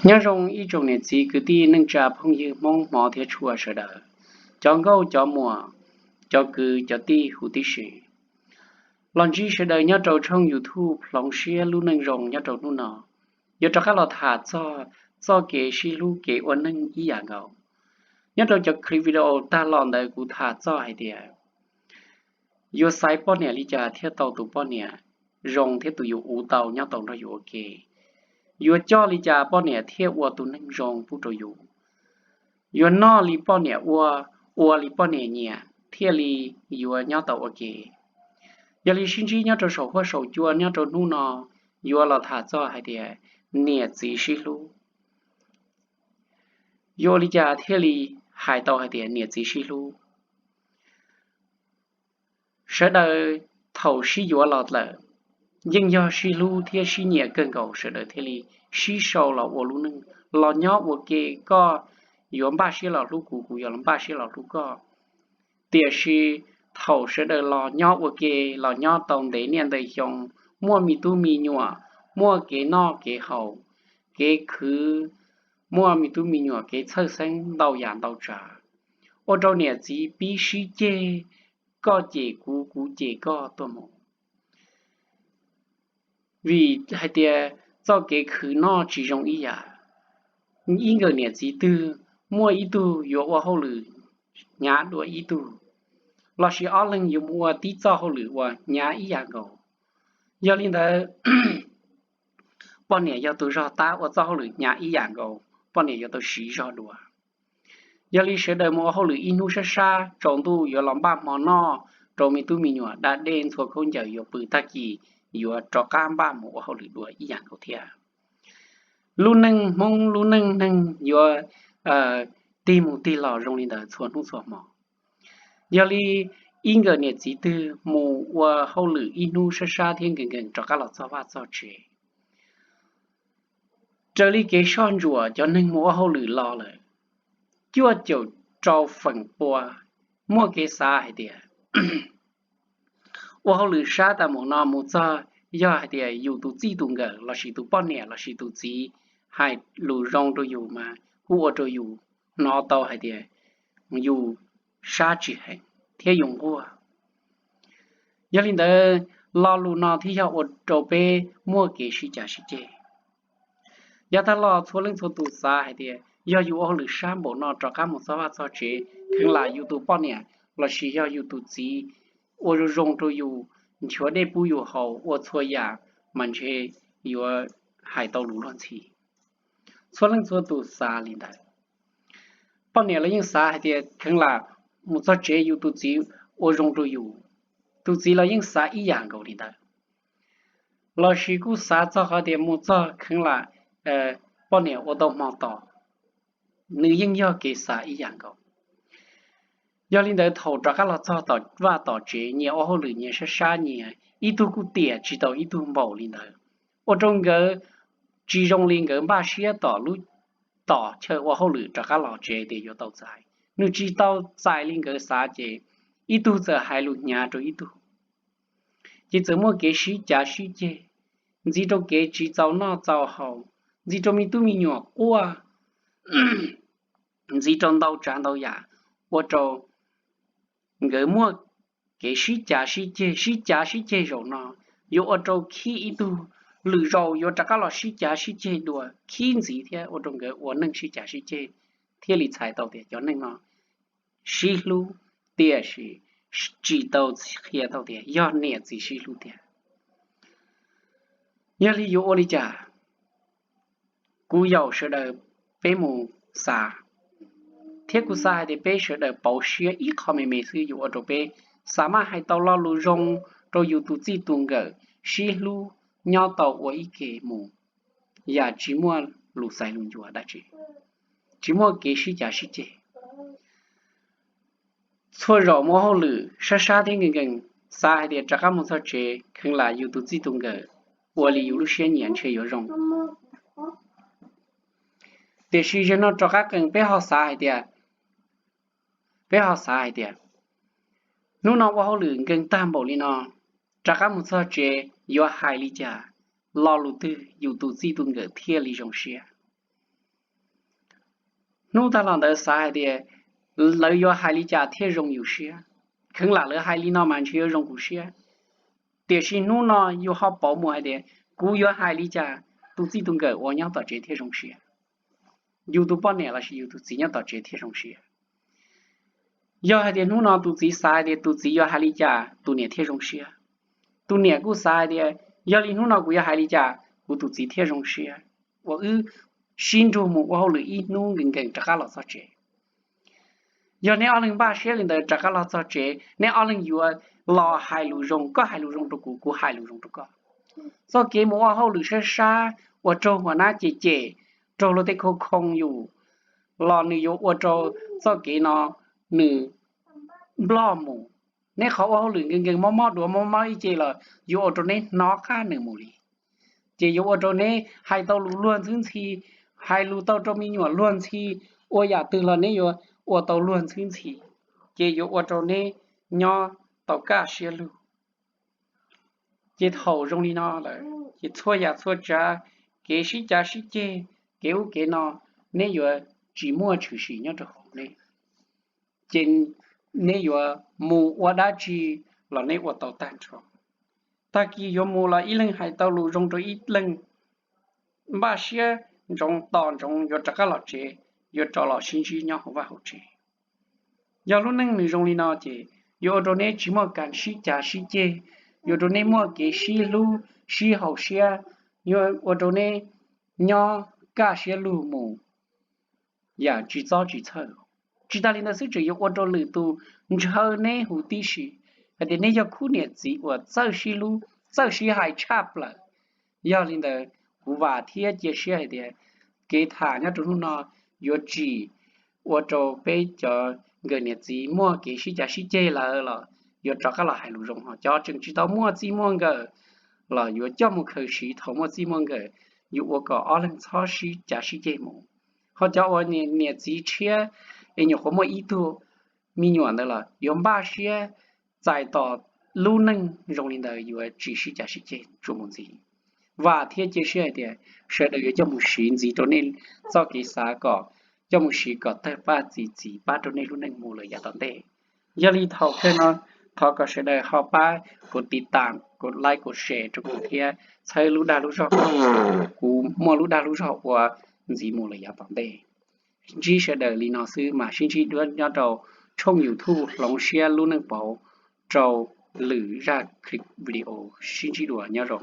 Nyob zoo ib tsoom niam txiv kwv tij neej tsa phooj ywg Hmoob hmov thiab tshua sawv daws, cov nkauj cov muam, cov kwv cov tij huv tib si. Los ntsib sawv daws nyob rau tshooj YouTube Hloov Siab Lub Neej Zoo nyob rau hnub no, yuav rov qab los tham txog txoj kev sib hlub kev ua neej ib yam nkaus. Nyob rau cov clip video tag los ntawd kuv tham txog hais tias yuav xaiv poj niam li cas thiaj tau tus poj niam zoo thiab tus yus uv tau nyob tau nrog yus ua ke. Yuav coj li cas poj niam thiaj ua tus neeg zoo pub rau yus. Yuav noj li poj niam ua, ua li poj niam nyiam thiaj li yuav nyob tau ua ke. Yog li sib ntsib nyob rau saum huab saum cua nyob rau hnub no, yuav los tham txog hais tias niam txiv sib hlub. Yuav ua li cas thiaj li hais tau hais tias niam txiv sib hlub? Sawv daws thaum sib yuav los lawm, yeej yog sib hlub thiab sib nyiam kawg nkaus sawv daws thiaj li sib sau los ua lub neej, los nyob ua ke, koj yuav npaj siab los hlub kuv, kuv yuav los npaj siab los hlub koj. Tiam sis thaum sawv daws los nyob ua ke, los nyob tau ntev niaj ntev xyoo, muaj me tub me nyuam, muaj kev noj kev haus, kev khwv, muaj me tub me nyuam kev txhawj xeeb ntau yam ntau tsav, ua rau niam txiv pib sib ceg, koj cem kuv, kuv cem koj tuaj mus. Vim hais tias txoj kev khwv noj tsis zoo ib yam, ib nkawm niam txiv twg muaj ib tug yuav ua hauj lwm hnyav dua ib tug, lossis ob leeg yuav mus ua tib txoj hauj lwm uas hnyav ib yam nkaus. Yog li ntawd, poj niam yog tus zog tab ua txoj hauj lwm hnyav ib yam nkaus, poj niam yuav tau siv zog dua. Yog li sawv daws mus ua hauj lwm ib hnub sab sab, tsaus ntuj yuav los npaj hmo noj rau me tub me nyuam da dej ntxhua khaub ncaws yuav pw, tag kis yuav rov qab npaj mus ua hauj lwm dua ib yam nkaus thiab. Lub neej Hmoob, lub neej neeg yuav tig mus tig los zoo li ntawd txhua hnub txhua hmo. Yog li ib nkawm niam txiv twg mus ua hauj lwm ib hnub sab sab thiab nkees nkees rov qab los txog vaj txog tsev, raws li kev soj ntsuam cov neeg mus ua hauj lwm los lawm, cuaj caum rau feem pua muaj kev xav hais tias ua hauj lwm sab tas mus no mus txog, yog hais tias yus tus txij tus nkawm lossis tus poj niam lossis tus txiv hais lus zoo rau yus mas kuj ua rau yus hnov tau hais tias yus sab tsis heev thiab yus nquag. Yog li ntawd, lo lus no thiaj yog ua rau peb muaj kev sib cav sib ceg. Yav tag los txhua leej txhua tus xav hais tias yog yus ua hauj lwm sab npaum no rov qab mus txog vaj txog tsev, kheev lam yus tus poj niam lossis yog yus tus txiv ua zoo zoo rau yus, nchuav dej pub yus haus, ua txhua yam mas ntshe yuav hais tau lus luag ntxhi. Txhua leej txhua tus xav li ntawd. Poj niam los yeej xav hais tias kheev lam mus txog tsev yus tus txiv ua zoo rau yus, tus txiv los yeej xav ib yam nkaus li ntawd. Lossis kuj xav txog qhov tias mus txog kheev lam poj niam ua tau hmo tos, nws yeej yog kev xav ib yam nkaus. Yog li ntawd thaum rov qab los txog tom vaj tom tsev, nyias ua hauj lwm nyias sab sab, nyias ib tug kuj tiam tsis tau ib tug npaum li ntawd, ua rau nkawd tsis zoo li nkawd npaj siab tom lub, tom chaw ua hauj lwm rov qab los tsev tias yuav tau txais, nws tsis tau txais li nkawd xav ces ib tug txawm hais lus hnyav rau ib tug, ces txawm muaj kev sib cav sib ceg, ntxiv rau kev tsis txaus noj txaus haus, ntxiv rau me tub me nyuam quaj, ntxiv rau ntau tsav ntau yam, ua rau nkawd muaj kev sib cav sib ceg. Sib cav sib ceg zaum no yuav ua rau khib ib tug, lwm zaus yuav rov qab los sib cav sib ceg dua khib ntxiv thiab, ua rau nkawd ua neej sib cav sib ceg, thiaj li txhais tau tias cov neeg no sib hlub, tiam sis tsis tau qhia tau tias yog niam txiv sib hlub tiag. Yog li yuav ua li cas? Kuv yaum sawv daws peb mus xav, thiab kuv xav hais tias peb sawv daws pauv siab ib qho me me xwb yuav ua rau peb xav maj hais tau lo lus zoo rau yus tus txij tus nkawm, sib hlub nyob tau ua ib ke mus, yam tsis muaj lus xaiv lus ncua dab tsi, tsis muaj kev sib cav sib ceg. Txhua zaum mus ua hauj lwm sab sab thiab nkees nkees, xav hais tias rov qab mus txog tsev kheev lam yus tus txij tus nkawm ua li yus lub siab nyiam ntshe yuav zoo. Tiam sis zaum no rov qab qees peb ho xav hais tias, peb ho xav hais tias hnub no ua hauj lwm nkees tag npaum li no, rov qab mus txog tsev yuav hais li cas, lo lus twg yus tus txij tus nkawm thiaj li zoo siab? Hnub tag los ntawd xav hais tias lawv yuav hais li cas thiaj zoo yus siab. Kheev lam lawv hais li no mas ntshe yuav zoo kuv siab. Tiam sis hnub no yus ho pauv mus hais tias kuv yuav hais li cas tus txij tus nkawm uas nyob tom tsev thiaj zoo siab, yus tus poj niam lossis yus tus txiv nyob tom tsev thiaj zoo siab. Yog hais tias hnub no tus txiv xav hais tias tus txiv yuav hais li cas tus niam thiaj zoo siab, tus niam kuj xav hais tias yog li hnub no kuv yuav hais li cas kuv tus txiv thiaj zoo siab, uas wb sib nrug mus ua hauj lwm ib hnub nkees nkees rov qab los txog tsev. Yog neb ob leeg npaj siab li ntawd rov qab los txog tsev, neb ob leeg yuav los hais lus zoo, koj hais lus zoo rau kuv, kuv hais lus zoo rau koj. Txoj kev mus ua hauj lwm sab sab uas raug huam nab cem cem, raug luag tej khoo khoo yus los nws yuav ua rau txoj kev no nws nploj mus. Neb qhov ua hauj lwm nkees nkees mob mob duav mob mob ib ce los yuav ua rau neb hnov qab nws mus li. Ces yuav ua rau neb hais tau lus luag ntxhwb ntxhi, hais lus tau rau me nyuam luag ntxhi, ua yam twg los neb yuav ua tau luag ntxhwb ntxhi, ces yuav ua rau neb nyob tau kaj siab lug. Ces thaum zoo li no lawm ces txhua yam txhua tsav, kev sib cav sib ceg, kev ub kev no, neb yuav tsis muaj tshwm sim nyob rau hauv neb. Ces neb yuav mus ua dab tsi los neb ua tau tag nrho. Tag kis yuav mus los ib leeg hais tau lus zoo rau ib leeg, npaj siab ntsoov tos ntsoov yuav rov qab los tsev, yuav rov los sib ntsib nyob hauv vaj hauv tsev. Yog lub neej nws zoo li no ces yuav ua rau neb tsis muaj kas sib cav sib ceg, yuav ua rau neb muaj kev sib hlub sib haum siab, yuav ua rau neb nyob kaj siab lug mus yam tsis txob tsis txhawj. Tsis tas li ntawd xwb tseem yuav ua rau lwm tus ntshaw neb huv tib si hais tias neb yog khub niam txiv uas txawj sib hlub txawj sib hais tshaj plaws. Yog li ntawd, kuv vam thiab cia siab hais tias kev tham nyob rau hnub no yuav tsim ua rau peb cov nkawm niam txiv muaj kev sib cav sib ceg lawm los yuav rov qab los hais lus zoo, ho cov tseem tsis tau muaj txij muaj nkawm los yuav coj mus khaws siv thaum muaj txij muaj nkawm, yuav ua kom ob leeg txhob sib cav sib ceg mus. Ho cov uas niam txiv tshiab es nyuam qhuav muaj ib tug me nyuam ntawd los yuav npaj siab txais tos lub neej zoo li ntawd yuav tsis sib cav sib ceg tsuas mus ntxiv. Vam thiab cia siab hais tias sawv daws yuav coj mus siv ntxiv rau nej txoj kev xav kom coj mus siv kom tawg paj txi txiv pab rau nej lub neej mus lawm yav tom ntej. Yog li thaum kawg no thov kom sawv daws ho pab kuv tiv tam, kuv like, kuv share rau kuv thiab txhawb lub dag lub zog kom kuv muaj lub dag lub zog ua ntxiv mus lawm yav tom ntej. Ntsib sawv daws li no xwb mas sib ntsib dua nyob rau tshooj YouTube Hloov Siab Lub Neej Pauv rau lwm zaj clip video. Sib ntsib dua, nyob zoo.